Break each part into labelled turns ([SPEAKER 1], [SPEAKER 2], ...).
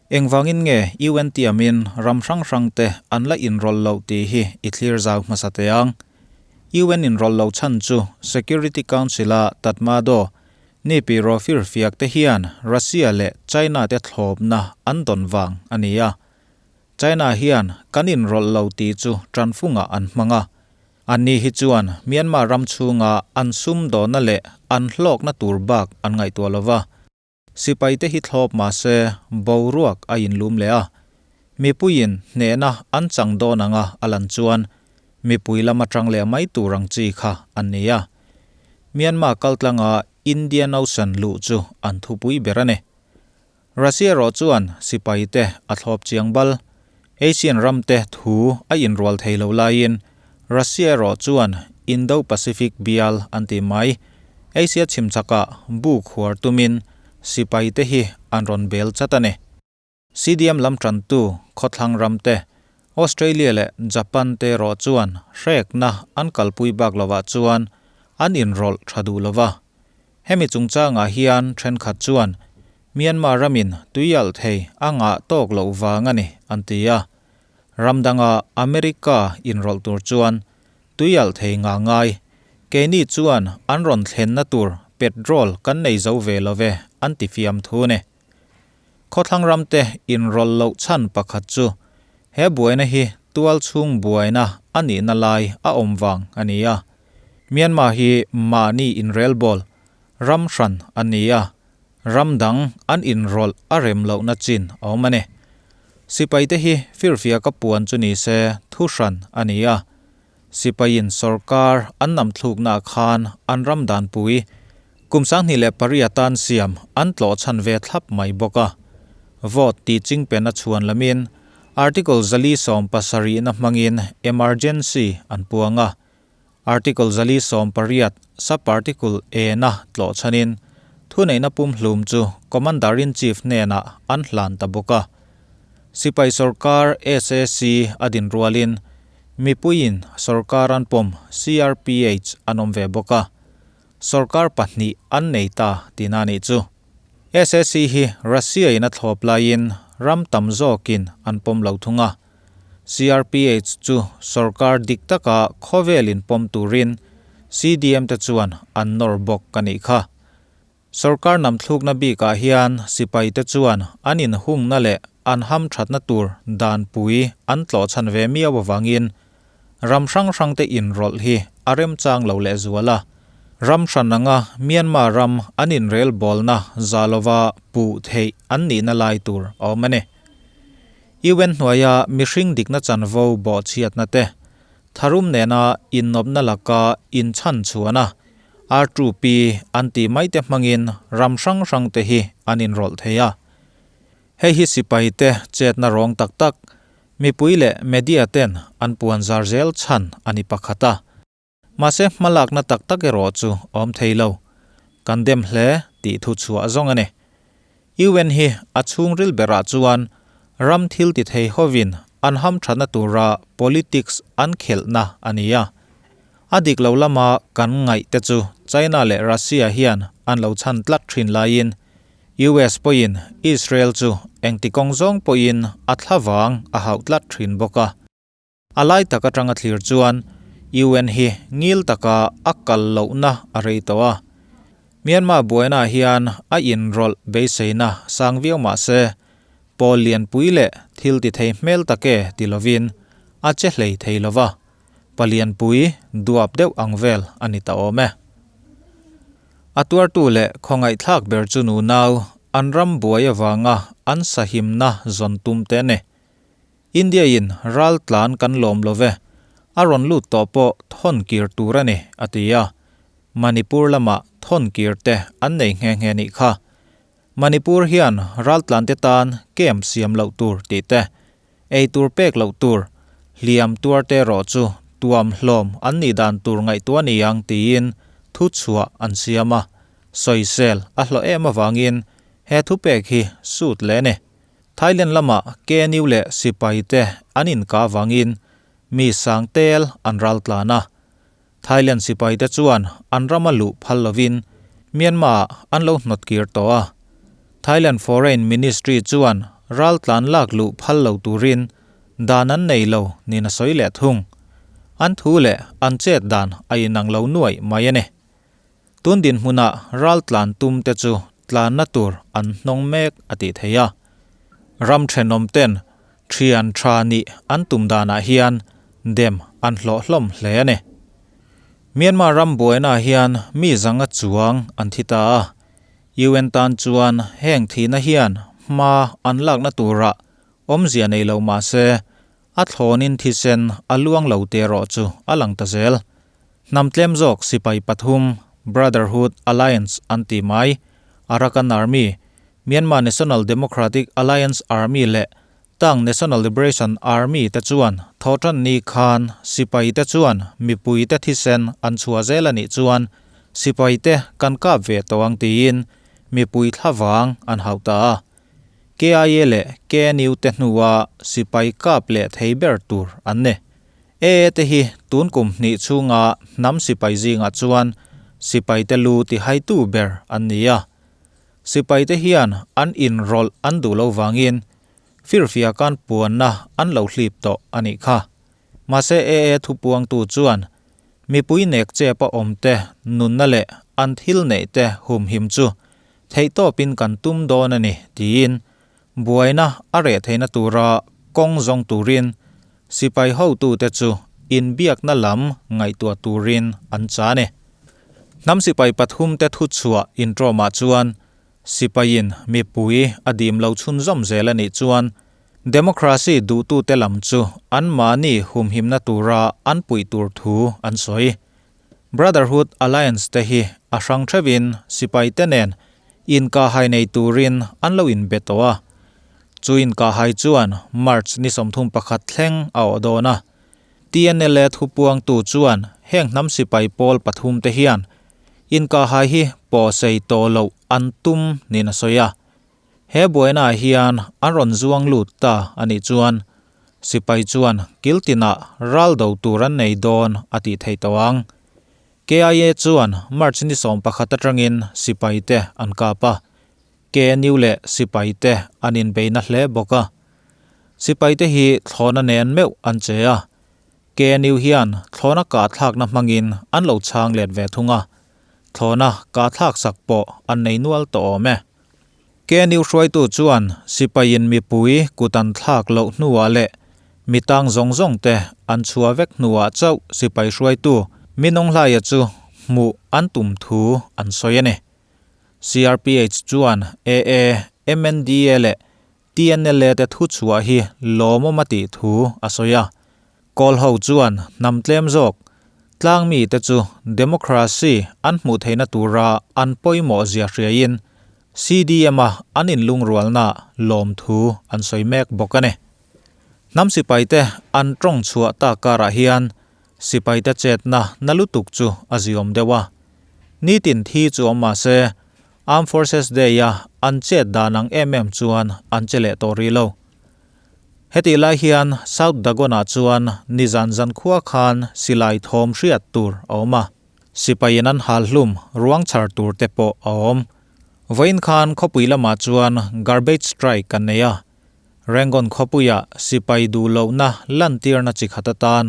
[SPEAKER 1] Engvangin nge UN tiamin ram hrang hrangte an la inrawlh loh tih hi i thlir zau hmasa teh ang. UN inrawlh loh chhan chu Security Council-a Tatmadaw ni pi rawfir fiak te hian Russia leh China te thlawpna an dawn vang a ni a. China hian kan inrawlh lo tih chu tanfungah an hmang a. Anni hi chuan Myanmar ram chhunga an sumdawhna leh an hlawkna tur bak an ngaihtuah lo va. Sipaite hi thlawp mah se boruak a inlum leh a, mipuiin hnehna an chang dawn anga a lan chuan mipui lam atang leh mai tur ang chi kha an ni a. Myanmar kaltlanga Indian Ocean luh chu an thupui ber a ni. Russia erawh chuan sipaite a thlawp chiang bal. Asian ramte thu a inrual thei lo laiin Russia erawh chuan Indo-Pacific bial an ti mai. Asia chhimchhakah bu khuar tumin sipaite hi an rawn bel chat a ni. CDM lam tantu khawthlang ramte, Australia leh Japan te erawh chuan hrekna an kalpui bak lovah chuan an inrawlh tha duh lova. Hemi chungchangah hian thenkhat chuan Myanmar ramin tuialh thei a ngah tawk loh vang a ni an ti a. Ram danga America inrawlh tur chuan tuialh thei ngah ngai. Keini chuan an rawn thlenna tur petrol kan nei zo ve lo ve an ti fiam thu a ni. Khawthlang ramte inrawlh loh chhan pakhat chu he buaina hi tual chhung buaina a nihna lai a awm vang a ni a. Myanmar hi mahni inrelbawl ram hran a ni a, Ram dang an inrawlh a rem lohna chin a awm a ni. Sipaite hi firfiaka puan chu ni se thu hran a ni a. Sipaiin sorkar an nam thluknaah khan an ram danpui kum 2008 tan siam an tlawh chhan ve thlap mai bawk a. Vote tih chingpen a chhuan lamin Article 470 na hmangin emergency an puang a. Article 418 sub-article A na tlawh chhanin thuneihna pumhlum chu Commander-in-Chief hnenah an hlan ta bawk a. Sipai sorkar SAC a din rualin mipuiin sorkar an pawm CRPH an awm ve bawk a. Sorkar pahnih an nei ta tihna a nih chu. SAC hi Russia-in a thlawp laiin ram tam zawkin an pawm lo thung a. CRPH chu sorkar dik taka khawvel inpawm turin CDM te chuan an nawr bawk a nih kha. Sorkar namthlukna bikah hian sipai te chuan an inhungna leh an hamthatna tur danpui an tlawhchhan ve miau avangin ram hrang hrangte inrawlh hi a remchang lo lehzual a. Ram hran anga Myanmar ram an inrelbawlna za lova puh theih an nihna lai tur a awm a ni. UN hnuaia mihring dikna chanvo bawhchhiatna te, tharum nena innawpna laka inchhan chhuana R2P an tih mai te hmangin ram hrang hrang te hi an inrawlh thei a. Hei hi sipai te chetna rawng tak tak, mipui leh media ten an puan zar zel chhan a ni pakhat a. Mahse hmalakna tak tak erawh chu awm thei lo. Kan dem hle tih thu chhuah zawng a ni. UN hi a chhungril berah chuan ram thil ti thei hovin an hamthatna tura politics an khelhna a ni a. A dik lo lama kan ngaih te chu China leh Russia hian an lo chhan tlat thin laiin US pawhin Israel chu engti kawng zawng pawhin a thlavang a hauh tlat thin bawk a. A lai tak atanga thlir chuan UN hi ngil taka a kal lohna a rei tawh a. Myanmar buainaah hian a inrawlh beiseina sang viau mah se, pawl lianpui leh thil ti thei hmel tak e ti lovin a che hlei thei lo va, palianpui duap deuh ang vel a ni ta awm e. A tuartu leh khawngaihthlak ber chu nunau an ram buai avanga an sahimna zawn tum te a ni. India in ral tlan kan lawm lo ve, a rawn lut tawh pawh thawn kir tur a ni, a ti a. Manipur lamah thawn kir te an nei nghe nghe nih kha. Manipur hian ral tlan te tan camp siam loh tur tih te, ei tur pek loh tur, hliam tuar te erawh chu tuam hlawm an nih dan tur ngaihtuah ni ang tiin thu chhuah an siam a. Sawisel a hlawh em avangin he thupek hi sut leh a ni. Thailand lamah KNU leh sipai te an inkah avangin mi sang tel an ral tlan a. Thailand sipai te chuan an rama luh phal lovin Myanmar ah an lo hnawt kir tawh a. Thailand Foreign Ministry chuan raltlan lak luh phal lo turin dan an nei lo niin a sawi leh thung. An thu leh an chet dan a inang lo nuaih mai a ni. Tun dinhmunah raltlan tum te chu tlanna tur an hnawng mek a tih theih a. Ram thenawm ten thian tha nih an tum danah hian dem an hlawh hlawm hle a ni. Myanmar ram buainaah hian mi zanga chuang an thi ta a. UN tan chuan heng thihna hian hma an lakna turah awmzia nei lo mah se, a thlawnin thisen a luang lo teh erawh chu a lang ta zel. Hnam tlem zawk sipai pathum, Brotherhood Alliance an ti mai, Arakan Army, Myanmar National Democratic Alliance Army leh Tang National Liberation Army te chuan thawhtan ni khan sipai te chuan mipui te thisen an chhuah zel a nih chuan sipai te kan kap ve tawh ang tiin mipui thlavang an hauh ta a. KIA leh KNU te hnua sipai kap leh thei ber tur an ni. AA te hi tun kum hnih chhunga hnam sipai zingah chuan sipai te lu tihaitu ber an ni a. Sipaite hian an inrawlh an duh lo vangin firfiakan puanna an lo hlip tawh a nih kha. Mahse AA thupuangtu chuan mipui nek chep a awmte nunna leh an thil neihte humhim chu theihtawpin kan tum dawn a ni tiin buaina a reh theihna tura kawng zawng turin sipai hotute chu inbiakna lam ngaihtuah turin an cha a ni. Hnam sipai pathumte thuchhuah intrawmah chuan sipaiin mipui a dim lo chhunzawm zel a nih chuan democracy duhtute lam chu anmahni humhimna tura an puih tur thu an sawi. Brotherhood Alliance te hi a hrang theuhin sipaite nen inkahhai nei turin an lo inbe tawh a. Chu inkahhai chuan March ni 31 thleng a awh dawn a. TNLA thupuangtu chuan heng hnam sipai pawl pathum te hian inkahhai hi pawhsei tawh loh an tum niin a sawi a. He buainaah hian an rawn zuang lut ta a nih chuan sipai chuan kil tinah ral do tur an nei dawn a tih theih tawh ang. KIA chuan March ni 11 atangin sipai te an kap a, KNU leh sipai te an inbeina hle bawk a. Sipai te hi thlawhna nen meuh an che a, KNU hian thlawhna kahthlakna hmangin an lo chhang let ve thung a, thlawhna kahthlak sak pawh an nei nual tawh awm e. KNU hruaitu chuan sipaiin mipui kut an thlak loh hnuah leh mi tang zawng zawng te an chhuah vek hnuah chauh sipai hruaitu Minawnghlaia chu hmuh an tum thu an sawi a ni. CRPH chuan AA, MNDA leh TNLA te thuchhuah hi lawmawm a tih thu a sawi a. Kawl ho chuan hnam tlem zawk tlang mite chu democracy an hmuh theihna tura an pawimawh zia hriaiin CDM-a an inlungrualna lawm thu an sawi mek bawk a ni. Hnam sipaite an tawng chhuah tak karah hian sipaite chetna na lutuk chu a ziawm deuh a. Nitin thi chu awm mah se Armed Forces Day-a an chet dan ang em em chuan an che leh tawh rih lo. Hetih lai hian South Dagon-ah chuan nizan zankhua khan silai thawm hriat tur a awm a, sipaiin an hal hlum ruang chhar tur te pawh a awm. Vawiin khan khawpui lamah chuan garbage strike an nei a, Rangoon khawpuia sipai duh lohna lantirna chi khat atan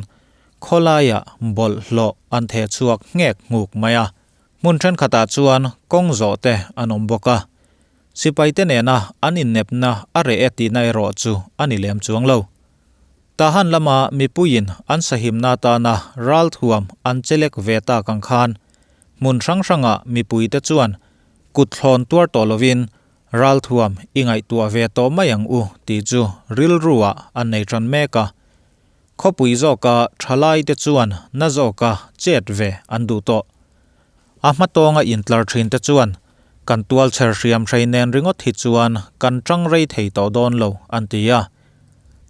[SPEAKER 1] khawlaiah bawlhhlawh an theh chhuak nghek nghuk mai a. Hmun thenkhatah chuan kawng zawh te an awm bawk a, sipaite nena an innepna a reh e tihna erawh chu a ni lem chuang lo. Tahan lama mipuiin an sahimna atana ralthuam an chelek ve tak ang khan hmun hrang hrangah mipuite chuan kut thlawn tuar tawh lovin ralthuam i ngaihtuah ve tawh mai ang u tih chu rilruah an nei tan mek a. Khawpui zawka thalaite chuan na zawka chet ve an duh tawh. A hmatawnga intlar thin te chuan kan tualchher hriam hrei nen ringawt hi chuan kan tang rei thei tawh dawn lo an ti a.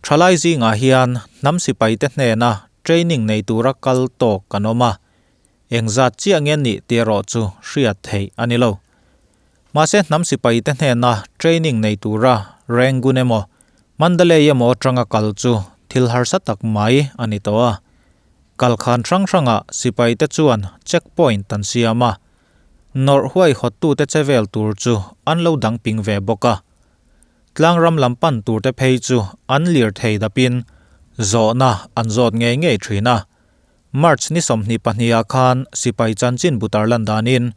[SPEAKER 1] Thalai zingah hian hnam sipaite hnena training nei tura kal tawk kan awm a, engzat chiah nge nih tih erawh chu hriat theih a ni lo. Mahse hnam sipaite hnena training nei tura Rangoon emaw Mandalay emaw atanga kal chu thil harsa tak mai a ni tawh a. Kalkhan hrang hrangah sipaite chuan check point an siam a, nawrh huaihawttute che vel tur chu an lo dang ping ve bawk a. Tlangram lam pan turte phei chu an lirthei dapin zawhna an zawt ngei ngei thin a. March ni 22 ah khan sipai chanchin butar lan danin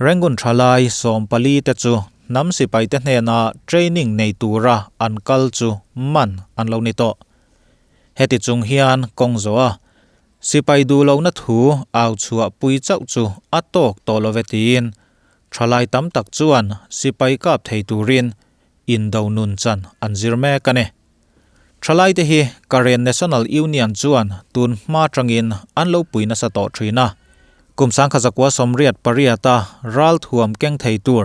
[SPEAKER 1] Rangoon thalai 14 te chu hnam sipai te hnena training nei tura an kal chu man an lo ni tawh. Heti chung hian kawng zo a sipai du lo na thu au chhuah pui chauh chu a tawk tawh love tiin thalai tam tak chuan sipai kap thei turin indo nun chan an zir mek ani. Thalai te hi Karen National Union chuan tun hma tangin an lo pui nasa tawh thina. Kum 1988 ral thuam keng thei tur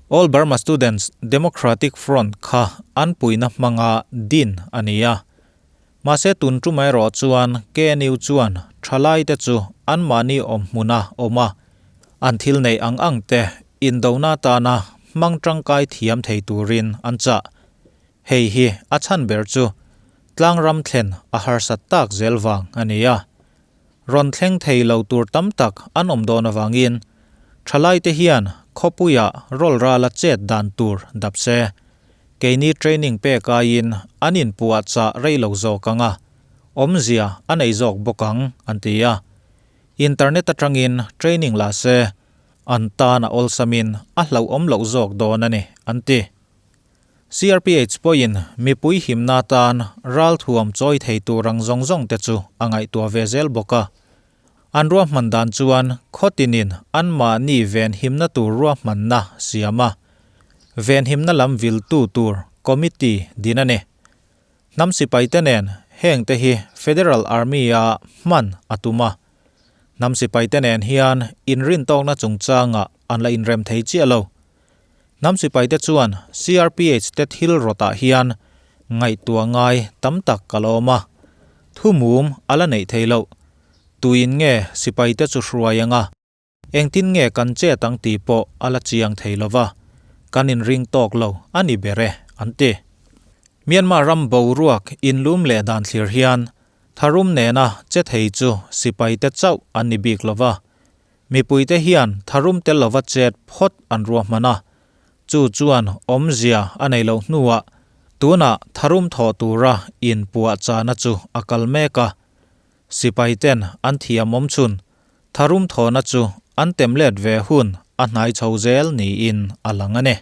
[SPEAKER 1] All Burma Students Democratic Front kha an puina hmanga din ania. Mahse tun tumai ro chuan KNU chuan thalai te chu an mani awm hmuna awma an thil nei ang ang te indona tana hmang tangkai thiam thei turin an cha. Hei hi a chan ber chu tlang ram thlen a harsa tak zel wang ania. Ron thleng thei lo tur tam tak an awm dawn awangin thalai te hian khawpuia rol rala chet dan tur dapse. Keini training pe kaiin anin puah cha reilo zawk anga awmzia a nei zawk bawk ang an ti a. Internet atangin training la se an tan a awlsamin a hlo awm loh zawk dawn ani an ti. CRPH pawhin mipui himna tan ral thuam chawi thei turang zawng zawng te chu a ngaihtuah ve zel bawk a. An ruahman dan chuan khawtinin an mahni ven himna tur ruahmanna siam a. Ven himna lam vil tu tur committee din ani. Hnam sipai te nen heng te hi Federal Army a hman a tum a. Hnam sipai te nen hian inrin tawkna chungchanga an la inrem thei chiah lo. Hnam sipai te chuan CRPH te thil rawtah hian ngaihtuah ngai tam tak ka lo awm a. Thu mum a la neih thei lo. Tuin nge sipai te chu hruai anga. Engtin nge kan chet ang tih pawh a la chiang thei lova. Kan inring tawk lo ani ber e an ti. Myanmar ram boruak inlum leh dan thlir hian tharum nena che thei chu sipai te chauh an ni bik lova. Mipui te hian tharum tel lova chet phawt an ruahman a. Chu chuan awmzia a nei lo hnuah tuna tharum thaw tura in puah chana chu a kal mek a. Sipai ten an thiam awm chhun tharum thawna chu an tem let ve hun a hnai chho zel niin a lang ani.